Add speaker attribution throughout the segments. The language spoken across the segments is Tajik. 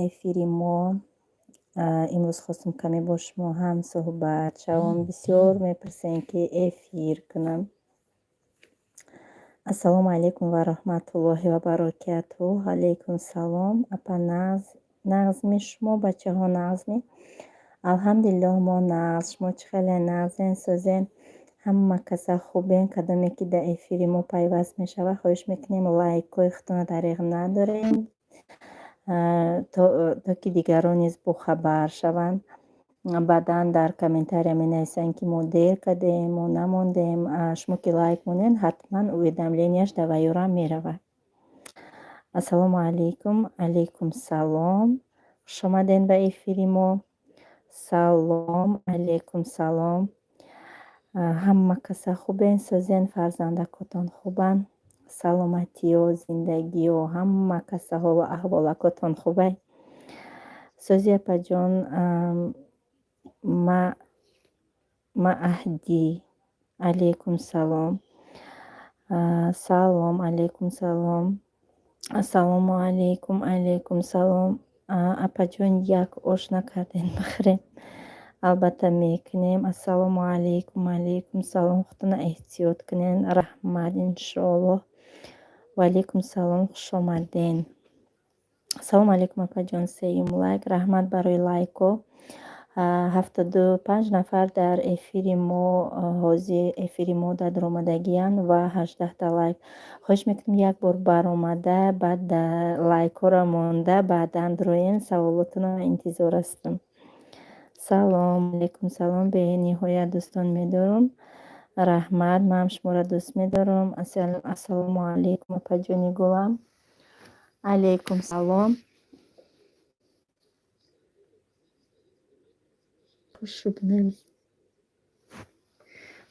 Speaker 1: Эфири мо. Имрӯз хостум каме бо шумо ҳамсӯҳбат шавам. Бисёр мепурсем, ки эфир кунам. Ассалому алайкум ва раҳматуллоҳи ва баракатуҳ. Алайкум салом. Апа, нағз, нағзми шумо, бачаҳо нағзми? Алҳамдулиллоҳ, мо нағз. Шумо чӣ хеле, нағзен, созен? Ҳама каса хубен? Кадоме ки дар эфири мо пайваст мешавад, хоҳиш мекунем, лайкҳои худтонро дареғ надорем, то ки дигарон низ бохабар шаванд. Баъдан дар комментария менависанд, ки мо дер кардем, мо намондем. Шумо ки лайк монед, ҳатман уведомления ш дар вайёрам меравад. Ассалому алайкум. Алайкум салом, хушомадед ба эфири мо. Салом, алайкум салом. Ҳама каса хубен, созен? Фарзандакотон хубанд? Саломатиё, зиндагиё, ҳама каса ҳолу аҳволакотон хубай? Сози, апаҷон. Маҳдӣ, алайкум салом. Салом, алайкум салом. Ассалому алайкум. Алайкум салом. Апаҷон, як ош накардем, бихӯрем? Албатта, мекунем. Ассалому алайкум. Алайкум салом. Худтона эҳтиёт кунед. Раҳмат, иншоаллоҳ. Ва алайкум салом, хушомаден. Ассалому алайкум, апаҷон. Сеюм лайк. Раҳмат барои лайкҳо. 75 нафар дар эфири мо, ҳозир эфири мо даромадагиянд ва 18-та лайк. Хоҳиш мекунем, як бор баромада, баъд лайкҳоро монда, баъдан дуроен. Саволотонро интизор ҳастам. Салом, алайкум салом. Бениҳоят дӯстон медорам. Раҳмат, манам шуморо дӯст медорам. Ассалому алайкум, апаҷони гулам. Алайкум салом. Хушу бинавис.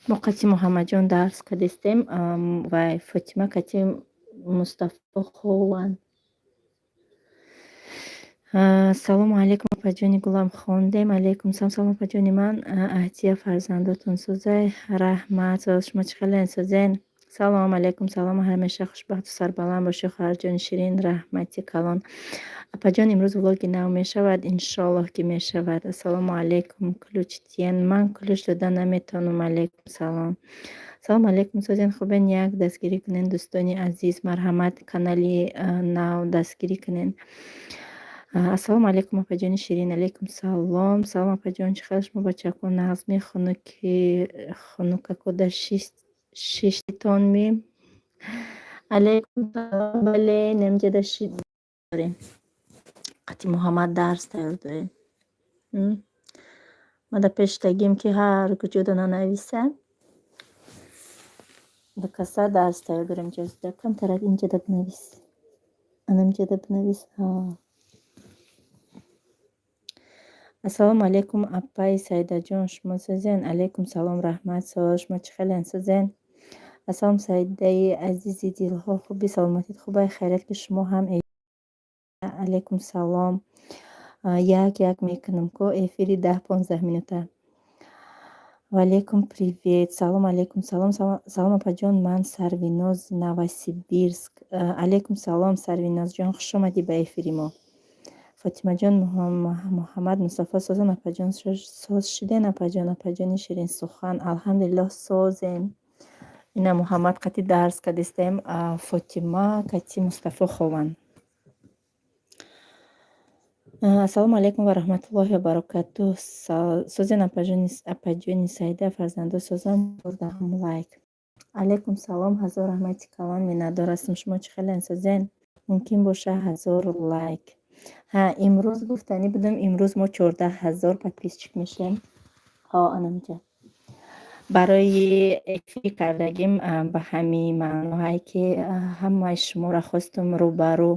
Speaker 1: Мо қати Муҳаммадҷон дарс кардистем ва Фотима кати Мустафо хованд. Ассалому алайкум, апаҷони гулам. Хондем. Алайкум салом. Салом, апаҷони ман. Аҳдия, фарзандотон созай? Раҳмат. Шумо чӣ хелен, созен? Салом, алайкум салом. Ҳамеша хушбахту сарбаланд бошӣ, хоҳарҷони ширин. Раҳмати калон. Апаҷон, имрӯз влоги нав мешавад? Иншоаллоҳ, ки мешавад. Ассалому алайкум. Ключ тиен? Ман ключ дода наметавонам. Алайкум салом. Салому алайкум. Созен, хубен? Як дастгирӣ кунен, дӯстони азиз, марҳамат, канали нав дастгирӣ кунен. Ассалому алайкум, апаҷони ширин. Алайкум салом. Салом, апаҷон, чӣ хел шумо, бачако нағзми? Хунуки, хунукакода шиштитонми? Алайкум салом. Бале, немҷада дорем. Қати Муҳаммад дарс тайёр дорем. Ма дар пештагим, ки ҳар куҷода нанависа. Ба каса дарс тайёр дорем. Ҷозида, камтарак инҷада бинавис. Анамҷада бинавис. Ассалому алайкум, апаи Саидаҷон, шумо созен? Алайкум салом, раҳмат. Шумо чӣ хелен, созен? Ассалом, Саидаи азизи дилҳо, хуби, саломатит хубай? Хайрият, ки шумо ҳам. Алайкум салом. Як як мекунам ко эфири 10-15 минута. Ваалайкум привет. Салом, алайкум салом. Салом, апаҷон, ман Сарвиноз, Новосибирск. Алайкум салом, Сарвинозҷон, хушомадӣ ба эфири мо. Фотимаҷон, Муҳаммад Мустафо созан, апаҷон? Соз шиден, апаҷон? Апаҷони ширинсухан, алҳамдулиллоҳ, созем. Ина Муҳаммад қати дарс кардистем, Фотима кати Мустафо хованд. Ассалому алайкум ва раҳматуллоҳи ва баракатуҳ. Созен, апаҷони Саида, фарзандо созан? 14-ум лайк. Алайкум салом, ҳазор раҳмати калон, миннатдор ҳастам. Шумо чӣ хелен, созен? Мумкин боша, 1000 лайк. Ҳа, имрӯз гуфтанӣ будам, имрӯз мо 14 000 подписчик мешавем. Ҳо, анамҷа. Барои эфир кардагим ба ҳамин маъноҳае, ки ҳамаи шуморо хостум рӯбарӯ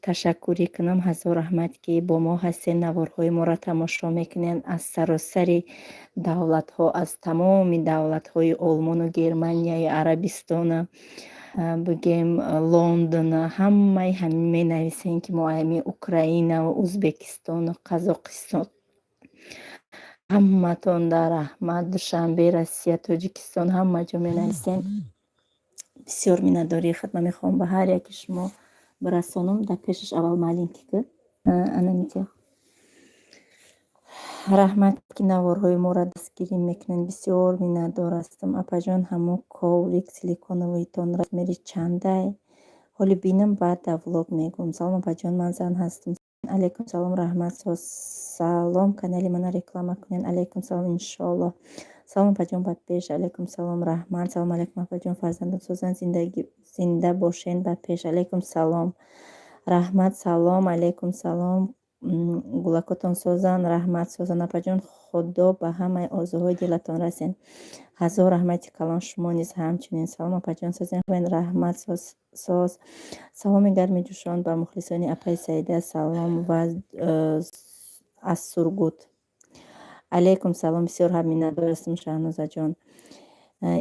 Speaker 1: ташаккурӣ кунам. Ҳазор раҳмат, ки бо мо ҳастед, наворҳои моро тамошо мекунед аз саросари давлатҳо, аз тамоми давлатҳои Олмону Германияю Арабистона, бигем, Лондона, ҳамаи ҳамин менависем, ки мо ами Украинаву Узбекистону Қазоқистон, ҳаматон дар раҳмат. Душанбе, Россия, Тоҷикистон, ҳама ҷо менависем. Бисёр миннатдории худро мехоҳам ба ҳар яки шумо Бирасонам, дар пешаш аввал маленький ки анамиҷа. Раҳмат, ки наворҳои моро дастгирӣ мекунед, бисёр миннатдор ҳастам. Апаҷон, ҳамон коврик силиконовый тон размери чандай? Ҳоли бинам, баъд дар влог мегӯм. Салом, апаҷон, ман зан ҳастам. Алайкум салом, раҳмат. Салом, канали мана реклама кунед. Алайкум салом, иншоаллоҳ. Салом, апаҷон, ба пеш. Алайкум салом, раҳмат. Салом алайкум, апаҷон, фарзандон созанд, зинда бошен, ба пеш. Алайкум салом, раҳмат. Салом алайкум, салом, гулакотон созанд, раҳмат. Созанд, апаҷон, Худо ба ҳамаи орзуҳои дилатон расен. Ҳазор раҳмати калон, шумо низ ҳамчунин. Салом, апаҷон, созен, раҳмат, соз. Саломи гарми ҷӯшон ба мухлисони апаи Саида, салом ва аз Сургут. Алайкум салом, бисёр ҳам миннатдор ҳастам, Шаҳнозаҷон.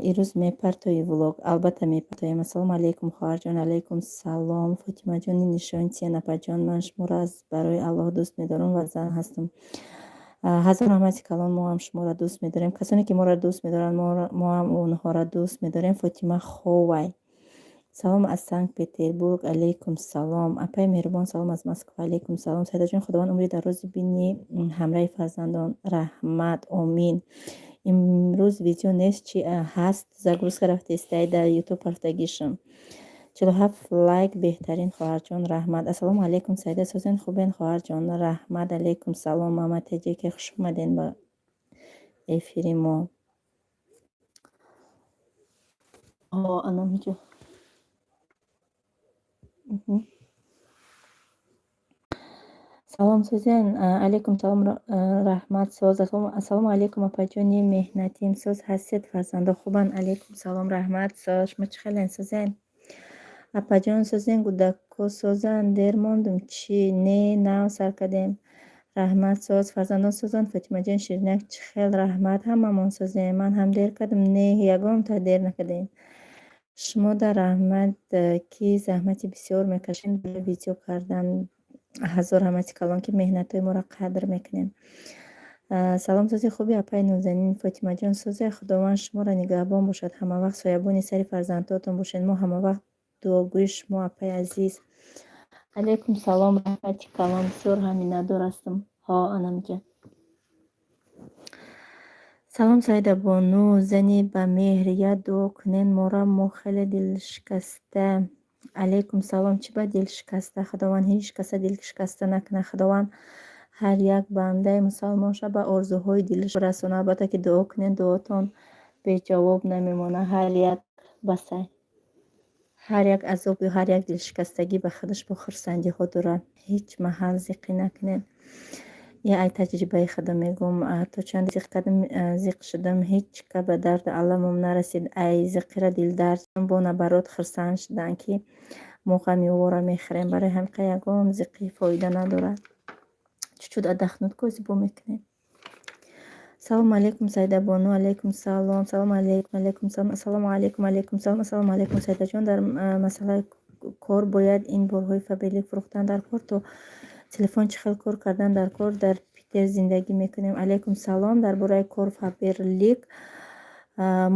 Speaker 1: Ирӯз мепартоӣ влог? Албатта, мепартоем. Ассалому алайкум, хоҳарҷон. Алайкум салом, Фотимаҷони нишонтиян. Апаҷон, ман шуморо аз барои Аллоҳ дӯст медорам ва зан ҳастам. Ҳазор раҳмати калон, мо ҳам шуморо дӯст медорем. Касоне ки моро дӯст медоранд, мо ҳам онҳоро дӯст медорем. Фотима Ховай. Салом аз Санкт Петербург. Алайкум салом, апаи меҳрубон. Салом аз Москва. Алайкум салом, Саидаҷон. Худованд умри дарози бини ҳамраҳи фарзандон. Раҳмат, омин. Имрӯз видео нест чи? Ҳаст, загрузка рафтестай, дар Ютуб рафтагишам. 47 лайк, беҳтарин, хоҳарҷон, раҳмат. Ассалому алайкум, Саида, созен, хубен, хоҳарҷон? Раҳмат. Алайкум салом, Мама Теҷеке, хуш омаден ба эфири мо. Анамиҷо. Салом, созен. Алайкум салом, раҳмат, соз. Ассалому алайкум, апаҷони меҳнатим, соз ҳастед, фарзандо хубанд? Алайкум салом, раҳмат, соз. Шумо чӣ хелен, созен? Апаҷон, созен, гудако созанд? Дер мондум чӣ? Не, нав сар кардем. Раҳмат, соз, фарзандон созанд. Фотимаҷон ширинак чӣ хел? Раҳмат, ҳамамон созем. Ман ҳам дер кардам? Не, ягонта дер накардем. Шумо дар раҳмат, ки заҳмати бисёр мекашед барои видео кардан. Ҳазор раҳмати калон, ки меҳнатҳои моро қадр мекунед. Салом, сози, хуби, апаи нозанин? Фотимаҷон, созе? Худованд шуморо нигаҳбон бошад, ҳамавақт соябони сари фарзандҳоятон бошед. Мо ҳамавақт дуогӯи шумо, апаи азиз. Алайкум салом, раҳмати калон, бисёр ҳам миннатдор ҳастам. Ҳо, анамҷа. Салом, Саидабону, зани ба меҳр, як дуо кунед мора, мо хеле дилшикаста. Алайкум салом. Чӣ ба дилшикаста? Худованд ҳеҷ каса дилшикаста накунад. Худованд ҳар як бандаи мусалмонша ба орзуҳои дилаш расонад. Албатта, ки дуо кунед, дуотон беҷавоб намемонад. Ҳар як басай, ҳар як азобу ҳар як дилшикастагӣ ба худаш бо хурсандиҳо дорад. Ҳеҷ маҳал зиқӣ накунед. Я ай таҷрибаи худам мегӯм, то чанд зиқ кардам, зиқ шудам, ҳеҷ ка ба дарду аламам нарасид. Ай зиқира дилдард бо набарот хурсанд шуданд, ки мо ғами ӯро мехӯрем. Барои ҳамин қа ягон зиқӣ фоида надорад. Чуть-чуть отдохнуть козибо мекунем. Салому алайкум, Саидабону. Алайкум салом. Салому алайкум. Алайкум салом. Ассалому алайкум. Алайкум салом. Ассалому алайкум, Саидаҷон. Дар масъалаи кор бояд ин борҳои Фаберлик фурӯхтан дар кор, то телефон чӣ хел кор кардан дар кор. Дар Питер зиндагӣ мекунем. Алайкум салом. Дар бораи кор Фаберлик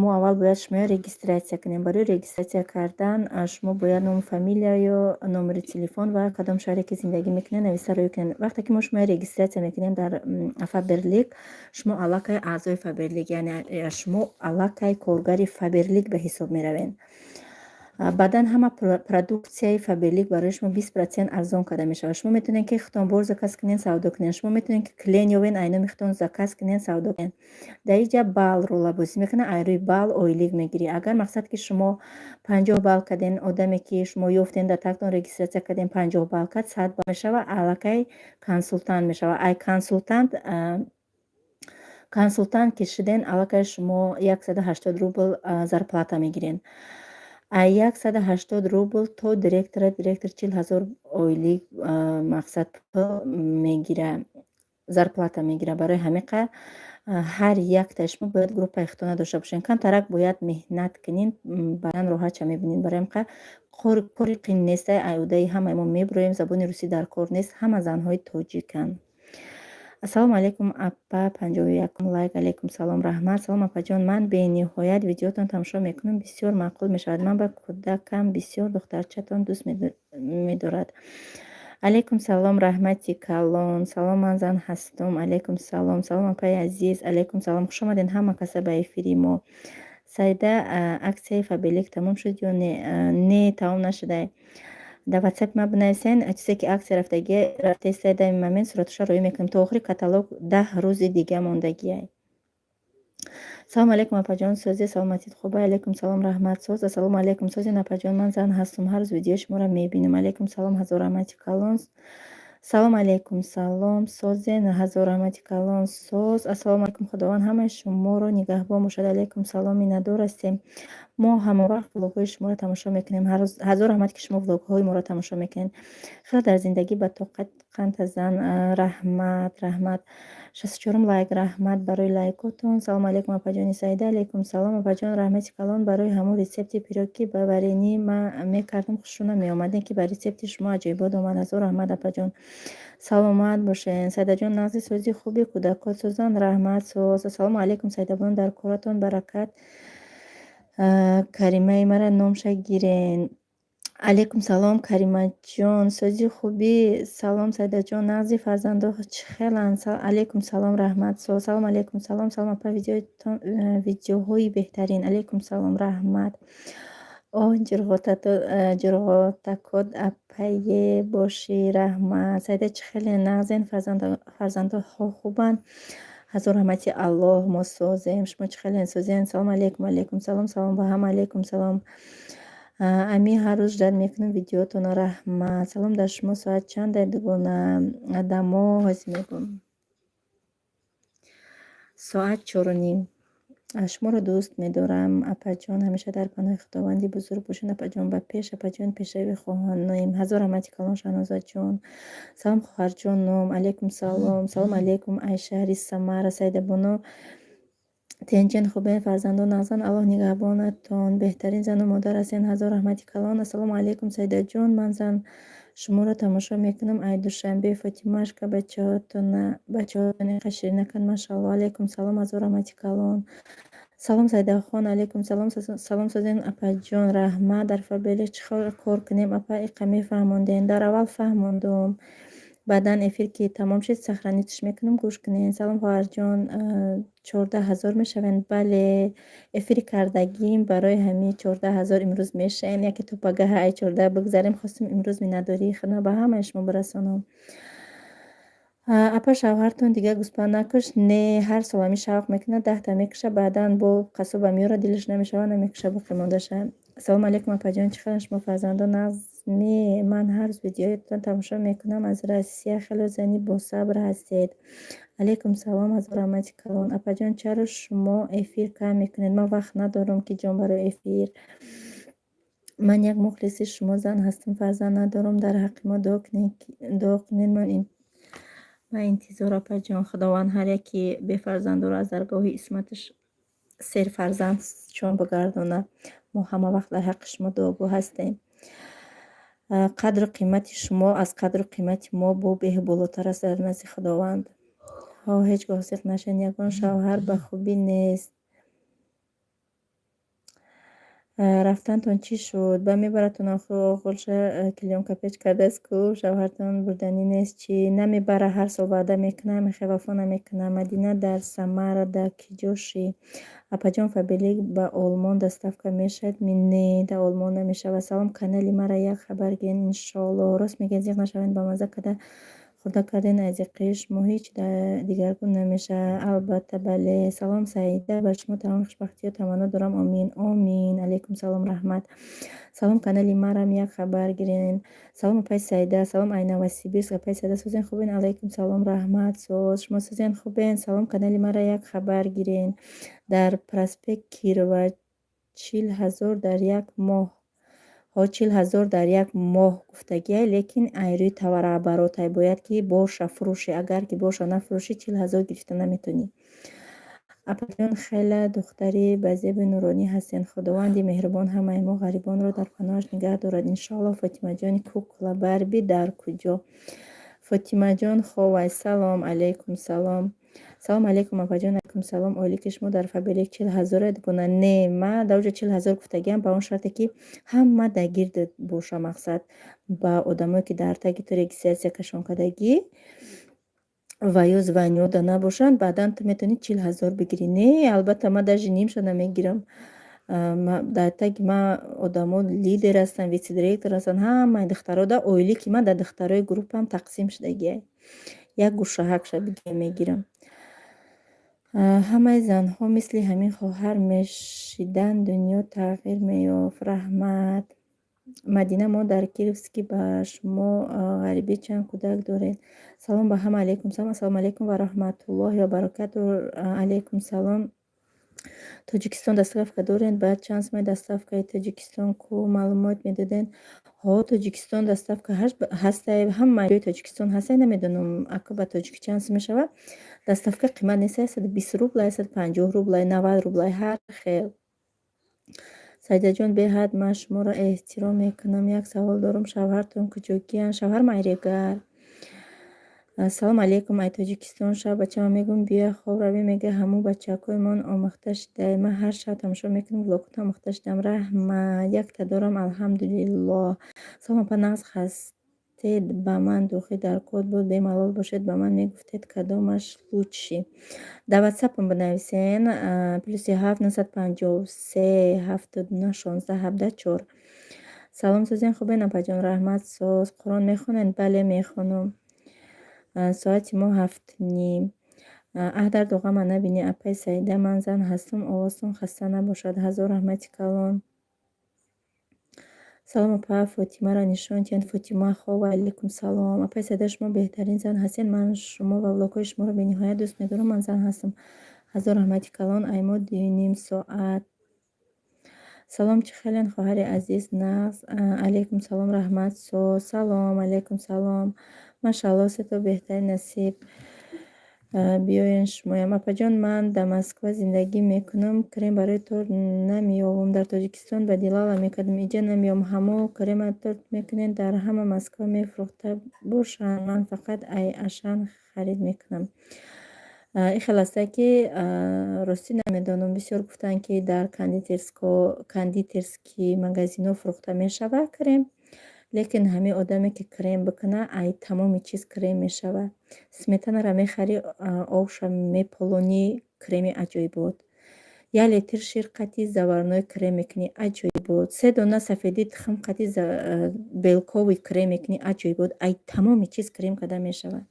Speaker 1: мо аввал бояд шуморо регистрация кунем. Барои регистрация кардан шумо бояд ному, фамилия ё номери телефон ва кадом шаҳре ки зиндагӣ мекунед, нависа рӯй кунед. Вақте ки мо шуморо регистрация мекунем дар Фаберлик, шумо аллакай аъзои Фаберлик, яъне шумо аллакай коргари Фаберлик ба ҳисоб меравед. Баъдан ҳама продукцияи Фаберлик барои шумо 20% арзон карда мешавад. Шумо метавонед, ки худтон бор заказ кунед, савдо кунед. Шумо метавонед, ки клиент ёбед, ай номи худтон заказ кунед, савдо кунед. Дар инҷа балл ролабозӣ мекунад, ай рӯи балл ойлик мегирӣ. Агар мақсад, ки шумо 50 балл карден, одаме ки шумо ёфтен, дар тактон регистрация карден, 50 балл кард, 100 балл мешавад, аллакай консултант мешавад. Ай консултант ки шуден, аллакай шумо 180 рубл зарплата мегирен. Ай 180 рубл то директора, директор 40 000 ойлик, мақсад, пул мегира, зарплата мегира. Барои ҳамин қа ҳар яктаи шумо бояд группаи худтона дошта бошед. Камтарак бояд меҳнат кунед, баъдан роҳатша мебинед. Барои ҳамин қа кори қин нестай, ай удаи ҳамаи мо мебуроем, забони русӣ дар кор нест, ҳама занҳои тоҷиканд. Ассалому алайкум, апа, 51-ум лайк. Алайкум салом, раҳмат. Салом, апаҷон, ман бениҳоят видеотон тамошо мекунам, бисёр маъқул мешавад. Ман ба кӯдакам бисёр духтарчатон дӯст медорад. Алайкум салом, раҳмати калон. Салом, ман зан ҳастум. Алайкум салом. Салом, апаи азиз. Алайкум салом, хуш омадед ҳама каса ба эфири мо. Саида, аксияи Фаберлик тамом шуд ё не? Не, тамом нашуда. Дар Ватсапи ман бинависен, чизе ки аксия рафтагӣ рафтаиста, дар ин момент сураташа роӣ мекунем. То охири каталог 10 рӯзи дига мондагиай. Салому алайкум, апаҷон, сӯзи, саломатит хуба? Алайкум салом, раҳмат, соз. Ассалому алайкум, созин, апаҷон, ман зан ҳастум, ҳар рӯз видеои шуморо мебинам. Алайкум салом, ҳазор раҳмати калон. Салом алайкум, салом, созен, ҳазор раҳмати калон, соз. Ассалому алайкум, Худованд ҳамаи шуморо нигаҳбон бошад. Алайкум салом, миннатдор ҳастем. Мо ҳамавақт влогҳои шуморо тамошо мекунем. Ҳазор раҳмат, ки шумо влогҳои моро тамошо мекунед. Хеле дар зиндагӣ ба тоқат қанта зан. Раҳмат, раҳмат. 64-ум лайк, раҳмат барои лайкотон. Салому алайкум, апаҷони Саида. Алайкум салом, апаҷон, раҳмати калон барои ҳамон рецепти пирог, ки ба варенье ман мекардам, хушрӯ намеомад, ин ки ба рецепти шумо аҷоибот омад. Ҳазор раҳмат, апаҷон, саломат бошед. Саидаҷон, нағзи, сози, хуби, кӯдакот созанд? Раҳмат, соз. Ассалому алайкум, Саидабону, дар коратон баракат. Каримаи мара номша гирен. Алайкум салом, Каримаҷон, сози, хубӣ? Салом, Саидаҷон, нағзи, фарзандо чӣ хеланд? Алайкум салом, раҳмат, соз. Салом алайкум, салом. Салом, апа, видеоҳои беҳтарин. Алайкум салом, раҳмат. Оҳ, ҷурғотакот, апае бошӣ, раҳмат. Саида, чӣ хеле нағзен, фарзандҳо хубанд? Ҳазор раҳмати Аллоҳ, мо созем. Шумо чӣ хеле созен? Салом алайкум. Алайкум салом. Салом ба ҳама. Алайкум салом. Ами ҳар рӯз ждать мекунам видеотонро, раҳмат. Салом, дар шумо соат чанд, дугона? Дамо ҳозир мегӯм. Соат 4:30. Шуморо дӯст медорам, апаҷон, ҳамеша дар паноҳи Худованди бузург бошед, апаҷон, ба пеш, апаҷон, пешравӣ хоҳонем. Ҳазор раҳмати калон, Шаҳнозаҷон. Салом, хоҳарҷоном. Алайкум салом. Салом алайкум, ай шаҳри Самара. Саидабону, тенҷен, хубен, фарзандон нағзан? Аллоҳ нигаҳбонатон. Беҳтарин зану модар ҳастен. Ҳазор раҳмати калон. Ассалому алайкум, Саидаҷон, ман зан, шуморо тамошо мекунам ай Душанбе. Фотимашка, бачаҳотон иқа ширинаканд, машаалло. Алайкум салом, ҳазор раҳмати калон. Салом, Саидахон. Алайкум салом. Салом, созен, апаҷон, раҳмат. Дар Фаберлик чӣ кор кунем, апа, иқа мефаҳмондем? Дар аввал фаҳмондум, баъдан эфир ки тамом шуд, сохранить ш мекунам, гӯш кунед. Салом, хоҳарҷон, 14 000 мешаванд? Бале, эфири кардагим, барои ҳамин 14 000 имрӯз мешавем. Яке то пагаҳа ай 14 бигзарем. Хостем имрӯз миннатдории худро ба ҳамаи шумо бирасонам. Апа, шавҳартон дигар гӯспанд накушт? Не, ҳар сол ҳамин шавқ мекунад, 10-та мекуша, баъдан бо қассоба меорад, дилаш намешавад, намекуша боқимондаша. Ассалому алайкум, апаҷон, чӣ хеланд шумо, фарзандон нағзме? Ман ҳар рӯз видеоятон тамошо мекунам аз Россия. Хело зани босабр ҳастед. Алайкум салом, ҳазор раҳмати калон. Апаҷон, чаро шумо эфир кам мекунед? Ман вақт надорам, ки ҷон, барои эфир. Ман як мухлиси шумо зан ҳастам, фарзанд надорам, дар ҳаққи мо дуо кунед. Ман интизор, апаҷон. Худованд ҳар яке бефарзандоро аз даргоҳи исматаш серфарзанд чон бигардонад. Мо ҳама вақт дар ҳаққи шумо дуогӯ ҳастем. Қадру қимати шумо аз қадру қимати мо бо беҳ болотар аст дар назди Худованд. Ҳо, ҳеҷ гоҳ зиқ нашавед, ягон шавҳар ба хубӣ нест. Рафтантон чӣ шуд? Ба мебарадтон оғилша клеёнка печ кардааст ку, шавҳартон бурданӣ нест чӣ? Намебара, ҳар сол ваъда мекунам, мехе вафо намекунам. Мадина дар Самара дар киҷо шӣ? Апаҷон, Фаберлик ба Олмон доставка мешавад? Не, дар Олмон намешавад. Салом, канали мара як хабар гирен, иншоалло. Рост мегӯед, зиқ нашавед, ба мазза карда хӯрда карден, аз зиқии шумо ҳеҷ дигаргун намешавад. Албатта, бале. Салом, Саида, ба шумо тамоми хушбахтиҳо таманно дорам. Омин, омин. Алайкум салом, раҳмат. Салом, канали марам як хабар гирен. Салом, апаи Саида. Салом, ай Новосибирск. Апаи Саида, созен, хубен? Алайкум салом, раҳмат, соз. Шумо созен, хубен? Салом, канали мара як хабар гирен. Дар проспект Кирова 40 000 дар як моҳ. Ҳо, 40 000 дар як моҳ гуфтагиай, лекин ай рӯи товарооборот ай, бояд ки боша фурӯшӣ. Агар ки боша нафурӯшӣ, 40 000 гирифта наметавонӣ. Апаҷон, хеле духтари ба зебу нуронӣ ҳастед. Худованди меҳрубон ҳамаи мо ғарибонро дар паноҳаш нигаҳ дорад, иншоаллоҳ. Фотимаҷони кукла Барби дар куҷо? Фотимаҷон ховай, салом алейкум, салом. Салом алейкум, апаҷон, алейкум салом. Ойлики шумо дар Фаберлик 40 ҳазоред гуна? Не, ман дар оҷа 40 000 гуфтагиам ба он шарте, ки ҳама дар гирдат боша. Мақсад, ба одамое, ки дар таги ту регистрация кашон кардагӣ ва ё звание да набошанд, баъдан ту метавонӣ 40 000 бигирӣ. Не, албатта, ман даже нимша намегирам. Дар таги ман одамо лидер ҳастанд, вице-директор ҳастанд. Ҳамаи духтаро да ойлики ман дар духтарои группам тақсим шудагиай. Як гӯшаҳакша бигирам, мегирам. Ҳамаи занҳо мисли ҳамин хоҳар мешидан, дунё тағйир меёфт. Раҳмат. Мадина, мо дар Кировский ба шумо ғарибӣ чанд кӯдак доред? Салом ба ҳама, алейкум салом. Ассалому алайкум ва раҳматуллоҳи ва баракату. Алейкум салом. Тоҷикистон доставка доред? Баъд чанд сумаи доставкаи Тоҷикистон ку маълумот медодед? Ҳо, Тоҷикистон доставка ҳастай, ҳама ҷои Тоҷикистон ҳастай, намедонам, ака, ба тоҷикӣ чанд сум мешавад. Доставка қимат нест, 120 рублай, 150 рублай, 90 рублай, ҳар хел. Саидаҷон, беҳад ман шуморо эҳтиром мекунам. Як савол дорам: шавҳартон куҷогиянд? Шавҳарам айрегар. Салом алейкум, ай Тоҷикистон. Шаб бачаам мегӯм, биё хоб равем, мега, ҳамун бачакҳои омӯхта шудай. Ман ҳар шаб тамошо мекунам, влогҳотон, омӯхта шудам. Раҳмат. Якта дорам, алҳамдулиллоҳ. Салом, апа, нағз ҳастед? Ба ман духи дар кор буд, бемалол бошед, ба ман мегуфтед, кадомаш лучший. Дар ватсапам бинависен: +7 953 79 16 17 4. Салом, созен, хубен, апаҷон? Раҳмат, соз. Қуръон мехонед? Бале, мехонам. Соати мо 7:30. Аҳ, дарду ғама набинӣ, апаи Саида, ман зан ҳастам, овозтон хаста набошад. Ҳазор раҳмати калон. Салом, апа, Фотимаро нишон диҳед. Фотима хоб, алейкум салом. Апаи Саида, шумо беҳтарин зан ҳастед. Ман шумо ва влогҳои шуморо бениҳоят дӯст медорам. Ман зан ҳастам. Ҳазор раҳмати калон. Ай мо 2:30 соат. Салом, чӣ хелен, хоҳари азиз, нағз? Алейкум салом, раҳмат, соз. Салом, алейкум салом. Машаалло, сето беҳтарин, насиб. Биёен шумоям. Апаҷон, ман дар Москва зиндагӣ мекунам, крем барои торт намеёбам. Дар Тоҷикистон ба Дилала мекардам, иҷа намеёбам. Ҳамо крема торт мекунед, дар ҳама Москва мефурӯхта бошанд. Ман фақат ай Ашан харид мекунам. Ин хел аста, ки ростӣ намедонам, бисёр гуфтанд, ки дар кондитерский магазинҳо фурӯхта мешавад крем, лекин ҳамин одаме, ки крем бикунад, ай тамоми чиз крем мешавад. Сметанаро мехарӣ, обша меполонӣ, креми аҷоибот. Як литр шир қатӣ заварной крем мекунӣ, аҷоибот. Се дона сафеди тухм қатӣ белковый крем мекунӣ, аҷоибот. Ай тамоми чиз крем карда мешавад.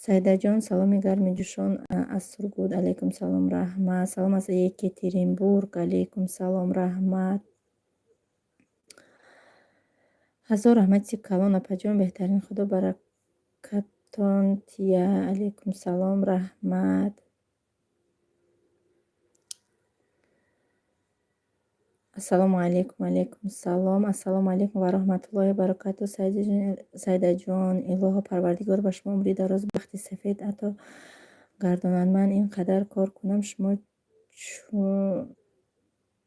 Speaker 1: Саидаҷон, саломи гарми ҷӯшон аз Сургут. Алейкум салом, раҳмат. Салом аз Екатеринбург. Алейкум салом, раҳмат. Ҳазор раҳмати калон, апаҷон, беҳтарин, Худо баракатон тия. Алейкум салом, раҳмат. Ассалому алайкум, алайкум салом. Ассалому алайкум ва раҳматуллоҳи ва баракатуҳ. Саидаҷон, илоҳо Парвардигор ба шумо умри дароз, бахти сафед ато гардонад. Ман ин қадар кор кунам, шумо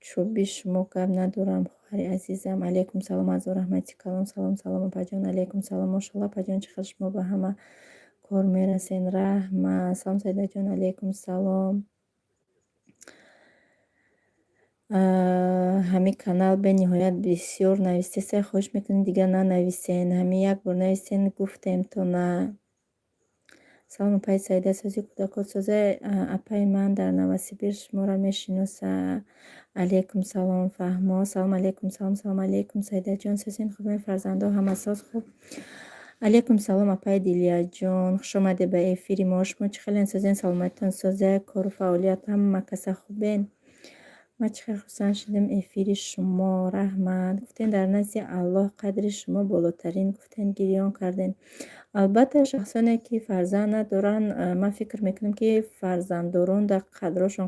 Speaker 1: чӯби шумо гап надорам, хоҳари азизам. Алайкум салом, ҳазор раҳмати калон. Салом, салом, апаҷон. Алайкум салом. Мошалло, апаҷон, чӣ хел шумо ба ҳама кор мерасед. Раҳмат. Салом, Саидаҷон. Алайкум салом. Ҳамин канал бениҳоят бисёр навистеса, хоҳиш мекунем, дигар нанависен. Ҳамин як бор нависен, гуфтем то на. Салом, апаи Саида, сози, кӯдакот соза. Апаи ман дар Новосибирск шуморо мешиноса. Алайкум салом, фаҳмо. Салом алайкум, салом, салом алайкум, Саидаҷон, созен, хубен, фарзандо ҳама соз, хуб. Алайкум салом, апаи Дилияҷон, хуш омадед ба эфири мо. Шумо чӣ хелен, созен, саломатитон соза, кору фаъолият ҳама каса хубен? Ман чӣ хел хурсанд шудем эфири шумо, раҳмат. Гуфтен, дар назди Аллоҳ қадри шумо болотарин, гуфтен, гирён кардем. Албатта, шахсоне, ки фарзанд надоранд, ман фикр мекунам, ки фарзанддорон дар қадрошон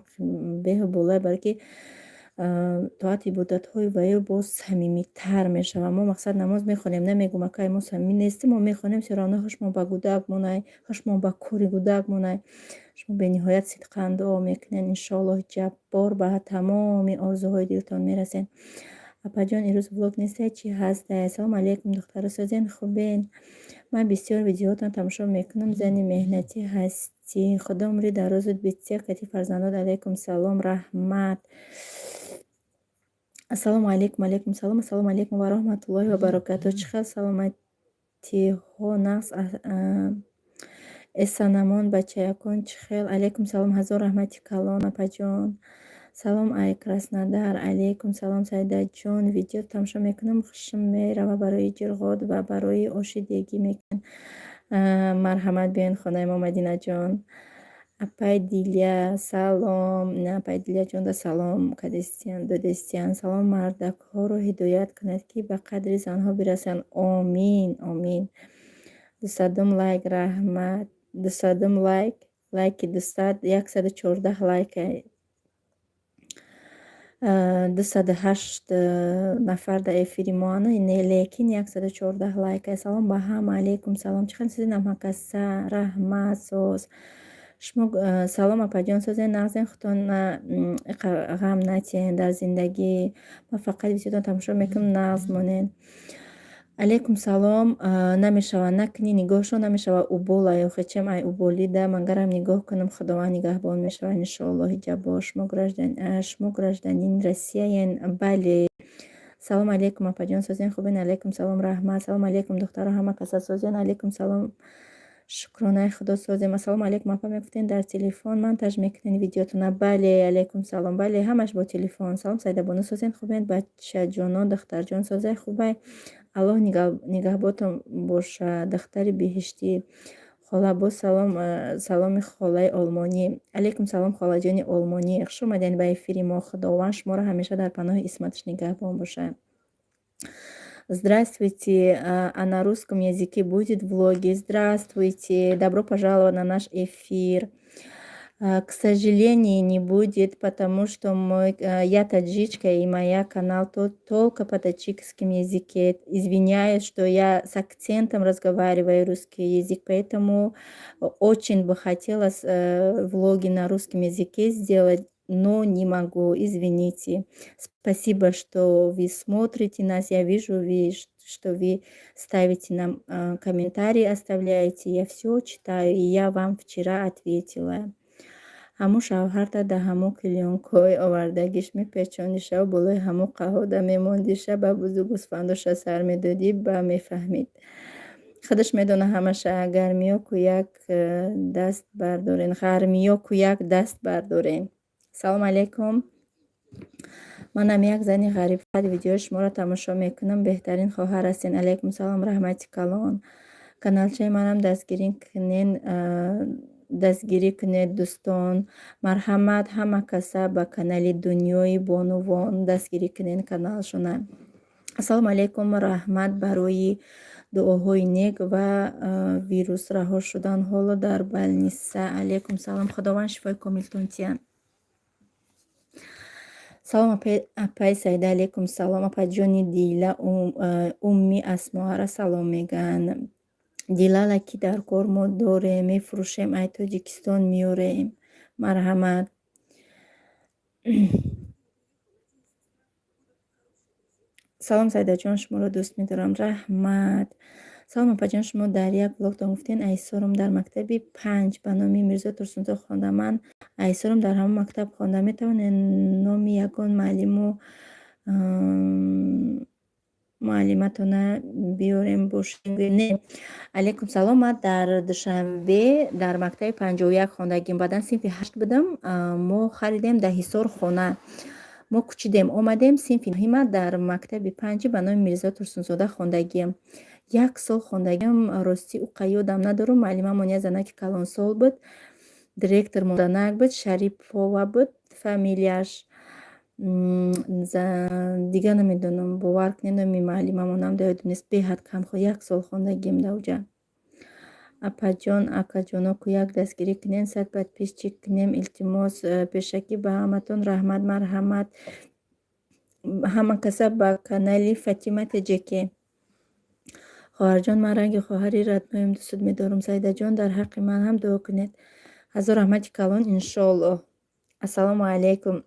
Speaker 1: беҳу болое, барое ки тоат ибодатҳои ваё боз самимитар мешавад. Мо, мақсад, намоз мехонем, намегӯм, акай, мо самимӣ нестем, мо мехонем, всё равно ҳушмон ба гӯдак монай, ҳушмон ба кори гӯдак монай. Шумо бениҳоят сидқан дуо мекунед, иншоаллоҳ ҷаббор ба тамоми орзуҳои дилтон мерасед. Апаҷон, ирӯз влог нестай, чӣ ҳастай? Салом алейкум, духтаро, созен, хубен? Ман бисёр видеоҳоятонро тамошо мекунам. Зани меҳнатӣ ҳастӣ. Худо умри дарозут бития кати фарзандот. Алайкум салом, раҳмат. Ассалому алайкум, алайкум салом, ассалому алайкум ва раҳматуллоҳи ва баракатуҳ. Чӣ хел саломатиҳо, нағз, эсанамон, бачаякон чӣ хел? Алайкум салом, ҳазор раҳмати калон, апаҷон. Салом, ай Краснодар. Алайкум салом, Саидаҷон. Видео тамошо мекунам, хушам мерава. Барои ҷирғот ва барои оши дегӣ мекунам. Марҳамат, биёен хонаи мо, Мадинаҷон. Апай Дилия, салом. Апай Дилияҷонда салом кадестиян, додестиян. Салом, мардакҳоро ҳидоят кунад, ки ба қадри занҳо бирасанд. Омин, омин. 200-ум лайк, раҳмат. 200-ум лайк, лайки 200, 114 лайк, 208 нафар дар эфири моана, лекин 114 лайк. Салом ба ҳама, алайкум салом. Чӣ хел сизин, ҳамакаса? Раҳмат, соз. Шумо салом, апаҷон, созен, нағзен, худтон ғам натиҳен дар зиндагӣ. Ман фақат видеотон тамошо мекунам, нағз монед. Алайкум салом, намешава, накунӣ нигоҳшон намешава, убол охи чем ай уболида магарам нигоҳ кунам, Худованд нигаҳбон мешава, иншоаллоҳи ҷаббор. Шумо гражданин Россияен? Бале. Салом алейкум, апаҷон, созен, хубен? Алайкум салом, раҳмат. Салом алейкум, духтаро, ҳама каса созен? Алайкум салом, шукронаи Худо, созем. Ассалому алейкум, апа, мегуфтен, дар телефон монтаж мекунед видеотона? Бале, алейкум салом, бале, ҳамаш бо телефон. Салом, Саидабону, созен, хубен? Бачаҷонон, духтарҷон созай, хубай? Аллоҳ нигаҳботон бошад, духтари беҳиштӣ. Хола, боз салом, саломи холаи олмонӣ. Алейкум салом, холаҷони олмонӣ, хуш омадед ба эфири мо. Худованд шуморо ҳамеша дар паноҳи исматаш нигаҳбон бошад. Здравствуйте, а на русском языке будет влоги? Здравствуйте, добро пожаловать на наш эфир. К сожалению, не будет, потому что я таджичка, и моя канал только по таджикском языке. Извиняюсь, что я с акцентом разговариваю русский язык, поэтому очень бы хотелось влоги на русском языке сделать, но не могу, извините. Спасибо, что вы смотрите нас. Я вижу, что вы ставите нам комментарии, оставляете. Я всё читаю, и я вам вчера ответила. Ҳамун шавҳарта да ҳамун клеёнкаҳои овардагиш мепечондиша, болои ҳамун қаҳода мемондиша, ба бузу гӯсфандоша сар медодӣ, ба мефаҳмид. Худаш медона ҳамаша. Гармиё ку як даст бардорен, ғармиё ку як даст бардорен. Салом алейкум. Манам як зани ғариб, фақат видеои шуморо тамошо мекунам. Беҳтарин хоҳар ҳастен. Алейкум салом, раҳмати калон. Каналчаи манам дастгирӣ кунен, дастгирӣ кунед, дӯстон. Марҳамат, ҳама каса ба канали Дунёи бонувон дастгирӣ кунед каналшона. Ассалому алайкум, раҳмат барои дуоҳои нек ва вирус раҳо шудан, ҳоло дар больница. Алайкум салом, Худованд шифои комилтон диҳад. Салом, апаи Саида, алайкум салом, апаҷони Дила, Умми Асмоара салом мегӯянд. Дилала ки дар кор мо дорем, мефурӯшем, ай Тоҷикистон меорем. Марҳамат. Салом, Саидаҷон, шуморо дӯст медорам. Раҳмат. Салом, апаҷон, шумо дар як влогтон гуфтен, Айсорум дар мактаби панҷ ба номи Мирзо Турсунзода хондам. Ман Айсорум дар ҳамон мактаб хондам. Метавонед номи ягон муаллиму муаллиматона биёрем бошем? Не. Алайкум салом, ман дар Душанбе дар мактаби 51 хондагим. Баъдан синфи ҳашт будам, мо харидем дар Ҳисор хона. Мо кӯчидем, омадем, синфи нӯҳима дар мактаби панҷи ба номи Мирзо Турсунзода хондагиам. Як сол хондагиам, ростӣ уқа ёдам надорам, муаллимамон як занаки калонсол буд, директор занак буд, Шарипова буд фамилияш. Дигар намедонам, бовар кунед, номи муаллимамонам дар ёдам нест, беҳад кам, як сол хондагием дар оҷа. Апаҷон, акаҷоно, ку як дастгирӣ кунед, 100 подписчик кунем, илтимос, пешакӣ ба ҳаматон раҳмат, марҳамат. Ҳама каса ба канали Фатима Теҷеке. Хоҳарҷон, ман ранги хоҳари родноем дӯстат медорам. Саидаҷон, дар ҳаққи ман ҳам дуо кунед. Ҳазор раҳмати калон, иншоаллоҳ. Ассалому алайкум.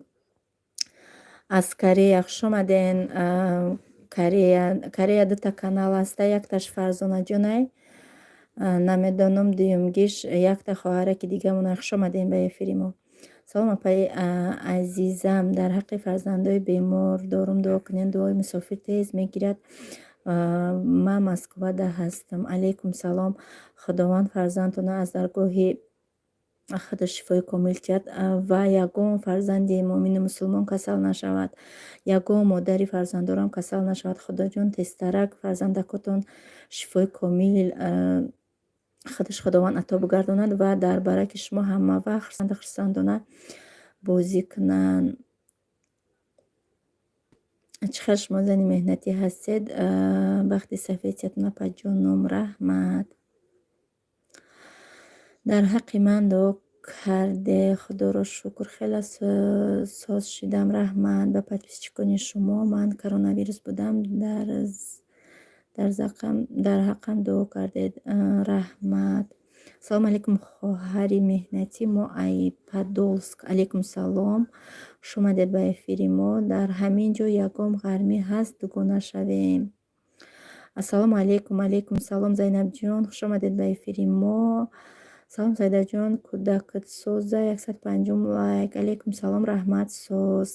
Speaker 1: Аз Корея хуш омаден. Корея, Корея дута канал ҳаста, якташ Фарзонаҷонай. Намедонам, дуюмгиш якта хоҳараки дигамона. Хуш омадем ба эфири мо. Салом, апаи азизам, дар ҳаққи фарзандои бемор дорум, дуо кунед, дуои мусофир тез мегирад. Ман Москвада ҳастам. Алайкум салом. Худованд фарзандтонро аз даргоҳи худо шифои комил диҳад ва ягон фарзанди муъмину мусулмон касал нашавад, ягон модари фарзанддорам касал нашавад. Худоҷон, тезтарак фарзандакотон шифои комил худаш Худованд ато бигардонад ва дар бараки шумо ҳама вақт хурсандона бозӣ кунанд. Чӣ хел шумо зани меҳнатӣ ҳастед, бахти сафед сиятон, апаҷоном, раҳмат. Дар ҳаққи ман дуо карде, Худоро шукр, хеле соз шидам, раҳмат ба подписчикони шумо. Ман коронавирус будам, дар ҳаққам дуо кардед, раҳмат. Салому алайкум, хоҳари меҳнатӣ, мо ай Подолск. Алайкум салом, хуш омадед ба эфири мо. Дар ҳамин ҷо ягон ғармӣ ҳаст, дугона шавем? Ассалому алайкум. Алайкум салом, Зайнабҷон, хуш омадед ба эфири мо. Салом, Саидаҷон, кӯдакат соза, 105-ум лайк. Алайкум салом, раҳмат, соз.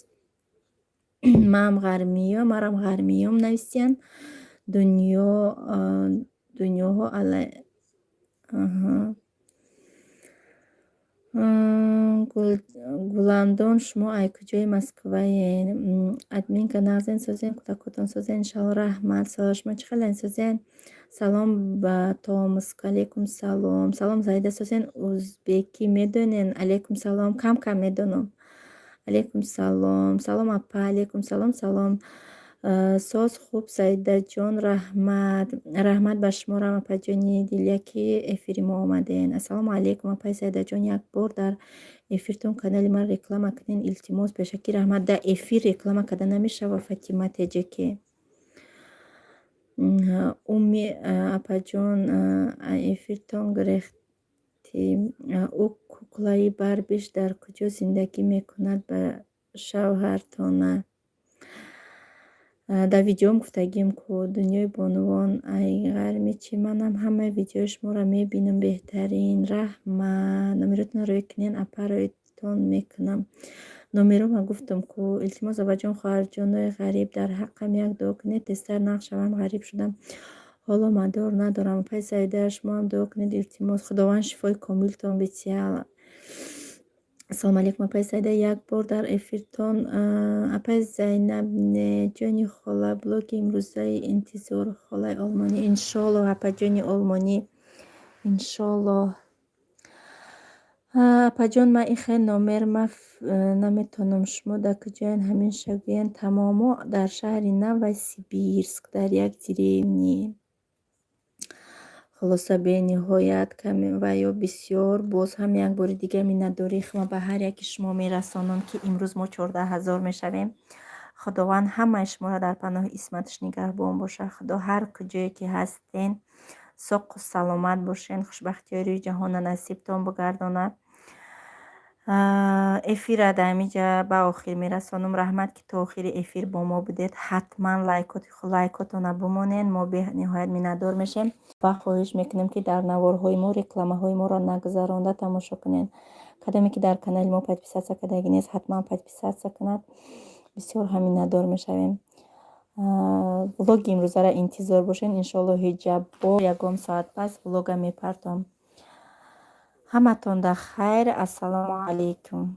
Speaker 1: Маам ғармиё, марам ғармиём нависиянд. Дунё дунёҳо ала. Аҳа. Гуландон, шумо ай куҷои Москваен? Админка, нағзен, созен, кӯдакотон созен, иншалло, раҳмат. Шумо чӣ хелен, созен? Салом ба Томск. Алайкум салом. Салом, Заида, созен, узбекӣ медонен? Алайкум салом, кам кам медонам. Алайкум салом. Салом, апа. Алайкум салом, салом. Соз, хуб, Саидаҷон, раҳмат. Раҳмат ба шуморам, апаҷони дилия, ки эфири мо омаден. Ассалому алайкум, апаи Саидаҷон, як бор дар эфиртон канали маро реклама кунед, илтимос, пешакӣ раҳмат. Дар эфир реклама карда намешавад, Фатима Теҷаке. Умми апаҷон, эфиртон гирехтӣ. Ӯ куклаи Барбиш дар куҷо зиндагӣ мекунад ба шавҳартона? Дар видеом гуфтагим ку, дунёи бонувон ай ғарми чӣ, манам ҳамаи видеои шуморо мебинам, беҳтарин, раҳмат. Номеротонро рӯй кунед, апа, рӯйтон мекунам. Номерома гуфтам ку, илтимос, апаҷон, хоҳарҷонои ғариб, дар ҳаққам як дуо кунед, тезтар нағз шавам, ғариб шудам. Ҳоло мадор надорам. Апаи Саида, шумоам дуо кунед, илтимос. Худованд шифои комилтон бидиҳад. Ассалому алайкум, апаи Саида, як бор дар эфиртон, апаи Зайнаб, не, ҷони хола, блоги имрӯзаи интизор, холаи олмонӣ, иншоаллоҳ, апаҷони олмонӣ, иншоаллоҳ. Апаҷон, ман ин хел номер ма наметонам, шумо дар куҷоян, ҳамин шагӯян тамомо дар шаҳри Новосибирск, дар як деревни. Хулоса, бениҳоят каме ва ё бисёр. Боз ҳам як бори дига миннатдории худро ба ҳар яки шумо мерасонам, ки имрӯз мо 14 000 мешавем. Худованд ҳамаи шуморо дар паноҳи исматаш нигаҳбон бошад. Худо, ҳар куҷое ки ҳастен, соқу саломат бошен, хушбахтиҳои рӯи ҷаҳонро насибтон бигардонад. Эфирра дар ҳаминҷа ба охир мерасонам. Раҳмат, ки то охири эфир бо мо будед. Ҳатман лайкотона бимонед, мо бениҳоят миннатдор мешем ва хоҳиш мекунем, ки дар наворҳои мо рекламаҳои моро нагузаронда тамошо кунед. Кадоме ки дар канали мо подписаться кардагӣ нест, ҳатман подписаться кунад, бисёр ҳам миннатдор мешавем. Влоги имрӯзаро интизор бошед, иншоалло, ҳиҷаббо ягон соат пас влога мепартом. Ҳаматонда хайр, ассалому алайкум.